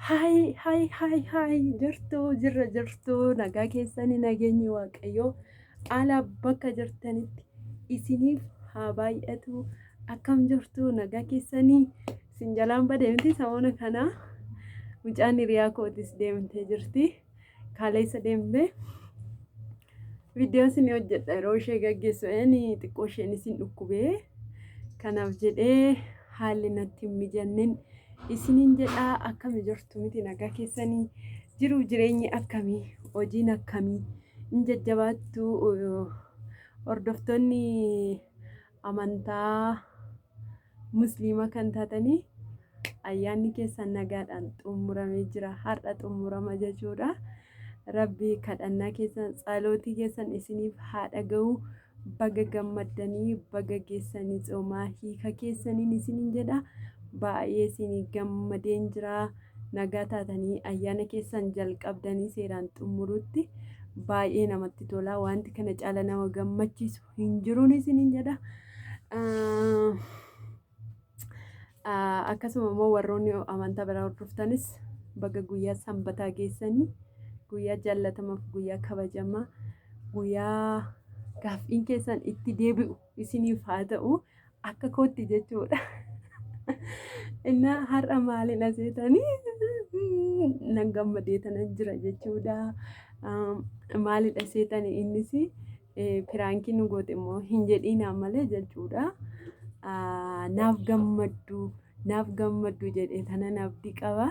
Hayi hayi hayi hayi jirtu jirra jirtu nagaa keessanii nageenyi waaqayyoo ala bakka jirtanitti isiniif haa baay'atu. Akkam jirtu nagaa keessanii isin jalaan bade miti samoona kana mucaan hiriyaa kootis deemtee jirti kaaleessa deemte viidiyoo isin hojjedha yeroo ishee gaggeessu inni xiqqoo isheen isin dhukkubee kanaaf jedhee haalli natti hin mijannin isiniin jedhaa. Akkami jirtu miti nagaa keessanii jiru jireenyi akkamii hojiin akkamii hin jajjabaattu hordoftoonni amantaa musliima kan taatanii ayyaanni keessan nagaadhaan xumuramee jira har'a xumurama jechuudha. Rabbi kadhannaa keessan tsalootii keessan isiniif haa dhaga'u. Baga gammaddanii baga geessanii tsoomaa hiika keessaniin isiniin jedha. Baay'ee isinii gammadeen jira. Nagaa taatanii ayyaana keessan jalqabdanii seeraan xumuruutti baay'ee namatti tola. Wanti kana caala nama gammachiisu hin jiruun isiniin jedha. Akkasuma immoo warroonni amantaa biraa hordoftanis baga guyyaa sanbataa geessanii guyyaa jaallatamaaf guyyaa kabajamaa guyyaa gaaffiin keessan itti deebi'u isiniif haa ta'u akka kootti jechuudha. Innaa har'a maalidha seetanii nan gammadee tanan jira jechuudha. Maalidha seetanii innis piraankii nu goote immoo hin jedhiinaa malee jechuudha. Naaf gammaddu naaf gammaddu jedhee tanan abdii qaba.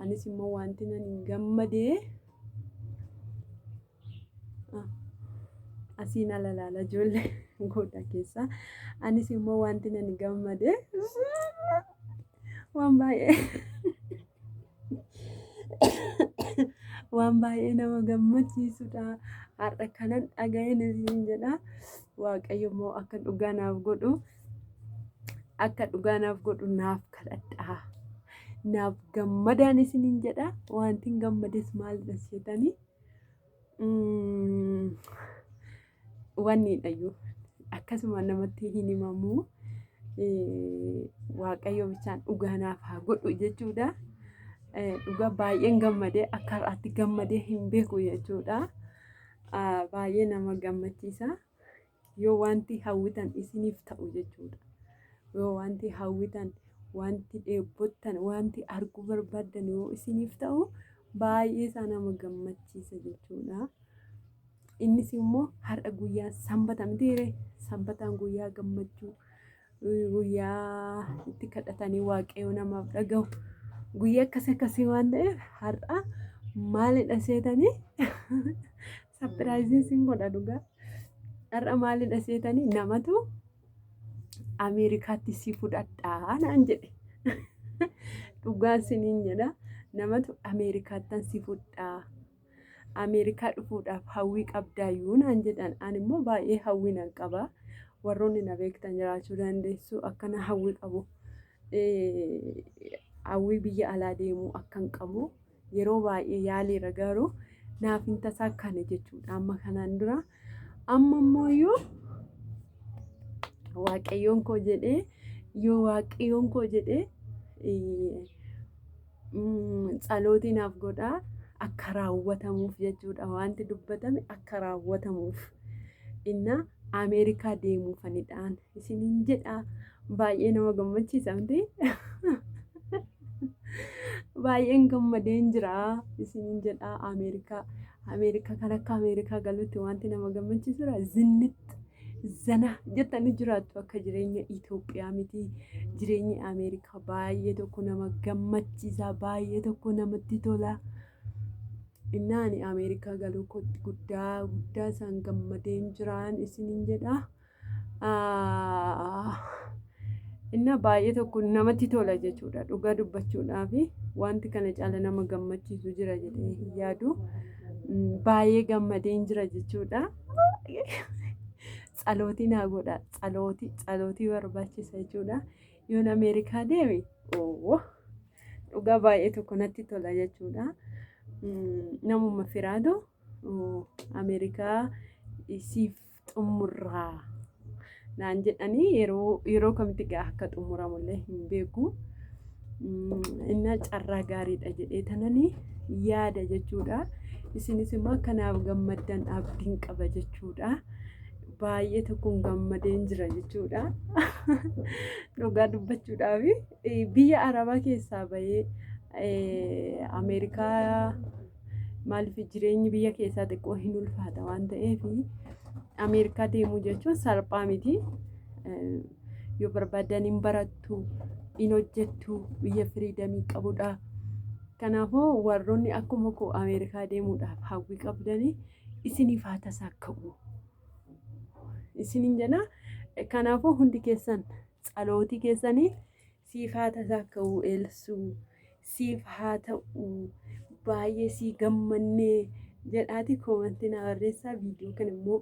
Anis immoo wanti nan hin gammadee asiin ala laala ijoollee godha keessa. Anis immoo wanti nan gammadee waan baay'ee waan baay'ee nama gammachiisudha. Har'a kanan dhaga'een isin jedha. Waaqayyo immoo akka dhugaa naaf godhu akka dhugaa naaf godhu naaf kadhadhaa. Naaf gammadaan isiniin jedha. Wanti hin gammades maalidha seetanii? Wanniidhayyuu akkasuma namatti hin himamu. Waaqayyo bichaan dhugaa naaf haa godhu jechuudha. Dhugaa baay'een gammadee akka har'aatti gammadee hin beeku jechuudha. Baay'ee nama gammachiisa. Yoo wanti hawwitan isiniif ta'u jechuudha. Yoo wanti hawwitan, wanti dheebottan, wanti arguu barbaaddan yoo isiniif ta'u baay'ee isaa nama gammachiisa jechuudha. Innis immoo har'a guyyaa sanbata mitiire sanbataan guyyaa gammachuu guyyaa itti kadhatanii waaqayyo namaaf dhaga'u guyyaa akkas akkasii waan ta'eef har'a maalidha seetanii sapiraayiziin sin godha dhugaa. Har'a maalidha seetanii namatu Ameerikaatti si fudhadhaa naan jedhe. Dhugaa siniin jedha namatu Ameerikaattan si fudhaa. Ameerikaa dhufuudhaaf hawwii qabdaayyuu naan jedhan. Ani immoo baay'ee hawwii nan qaba. Warroonni na beektan jiraachuu dandeessu akkana hawwii qabu. Hawwii biyya alaa deemuu akkan qabu yeroo baay'ee yaaleera garuu naaf hin tasakkane jechuudha amma kanaan dura. Amma immoo iyyuu waaqayyoon koo jedhee yoo waaqayyoon koo jedhee tsalootii naaf godhaa akka raawwatamuuf jechuudha wanti dubbatame akka raawwatamuuf inna Ameerikaa deemuufanidhaan isiniin jedha baay'ee nama gammachiisa miti baay'een gammadeen jira isiniin jedha Ameerikaa Ameerikaa kan akka Ameerikaa galuutti wanti nama gammachiisudha zinnitti zana jettanii jiraattu akka jireenya Itoophiyaa miti jireenyi Ameerikaa baay'ee tokko nama gammachiisa baay'ee tokko namatti tola. Innaa ani Ameerikaa galuu kootti guddaa guddaa isaan gammadeen jiraan isiniin jedha. Innaa baay'ee tokko namatti tola jechuudha dhugaa dubbachuudhaaf wanti kana caala nama gammachiisu jira jedhee hin yaadu. Baay'ee gammadeen jira jechuudha. Tsalootii naa godha tsalootii tsalootii barbaachisa jechuudha. Yoon Ameerikaa deeme oo dhugaa baay'ee tokko natti tola jechuudha. Namuma firaatu Ameerikaa siif xumurraa naan jedhanii yeroo yeroo kamitti gaa akka xumuramullee hin beeku. Innaa carraa gaariidha jedhee tananii yaada jechuudha. Isinis immoo kanaaf gammaddan abdiin qaba jechuudha. Baay'ee tokkoon gammadeen jira jechuudha. Dhugaa dubbachuudhaaf biyya Arabaa keessaa bahee Ameerikaa, maaliif jireenyi biyya keessaa xiqqoo hin ulfaata waan ta'eef, Ameerikaa deemuu jechuun salphaa miti. Yoo barbaadan hin barattu, hin hojjettu, biyya freedom qabudha. Kanaafuu warroonni akkuma koo Ameerikaa deemuudhaaf hawwii qabdanii isiniif haa tasakka'u. Isiniin jedha. Kanaafuu hundi keessan tsalootii keessanii siif haa tasakka'u Elsuu, siif haa ta'u, baay'ee sii gammannee jedhaati comment naa barreessaa. Viidiyoo kana immoo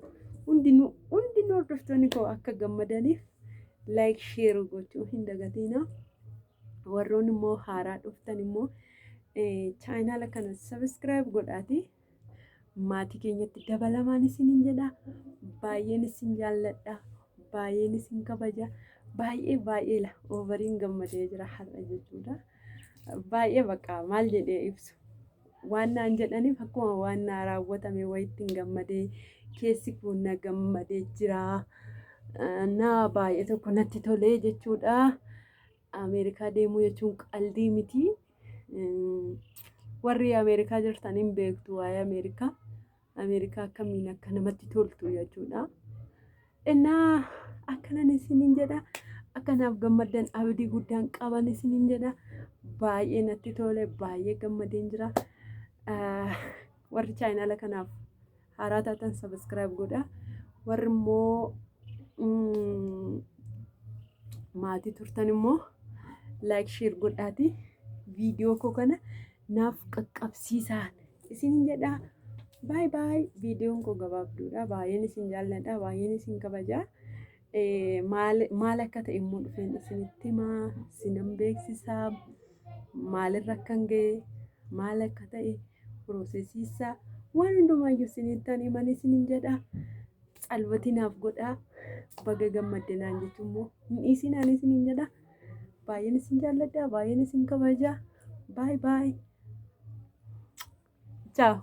hundinuu hundinuu hordoftoonni koo akka gammadaniif like, share gochuu hin dagatinaa. Warroonni immoo haaraa dhuftan immoo channel kana subscribe godhaati. Maatii keenyatti dabalamaan isiniin jedha. Baay'een isin jaalladha. Baay'een isin kabaja. Baay'ee baay'ee la overiin gammadee jira har'a jechuudha. Baay'ee bakka maal jedhee ibsu. Waan naan jedhaniif akkuma waan naa raawwatame wayitti hin gammadee, keessi kun na gammadee jira. Na baay'ee tokko natti tolee jechuudha. Ameerikaa deemuu jechuun qaldii miti. Warri Ameerikaa jirtan hin beektu waa'ee Ameerikaa. Ameerikaa akkamiin akka namatti toltu jechuudha. Innaa akkanan isiniin jedha. Akkanaaf gammaddan abdii guddaan qaban isiniin jedha. Baay'ee natti tole, baay'ee gammadeen jira. Warri channel kanaaf haaraa taatan subscribe godha. Warri immoo maatii turtan immoo like, share godhaati. Viidiyoo koo kana naaf qaqqabsiisaa isiniin jedha. Baay baay. Viidiyoon koo gabaabduudha. Baay'een isin jaalladha. Baay'een isin kabaja. Maal akka ta'e immoo dhufeen isinitti himaa. Isinan beeksisaa. Maalirra akkan ga'e, maal akka ta'e, processiisaa waan hundumaayyuu isinittan himan isinin jedha. Tsalwatii naaf godhaa. Baga gammadde naan jechuun immoo hin dhiisinaan isinin jedha. Baay'een isin jaalladha. Baay'een isin kabaja. Baay baay. Ciao.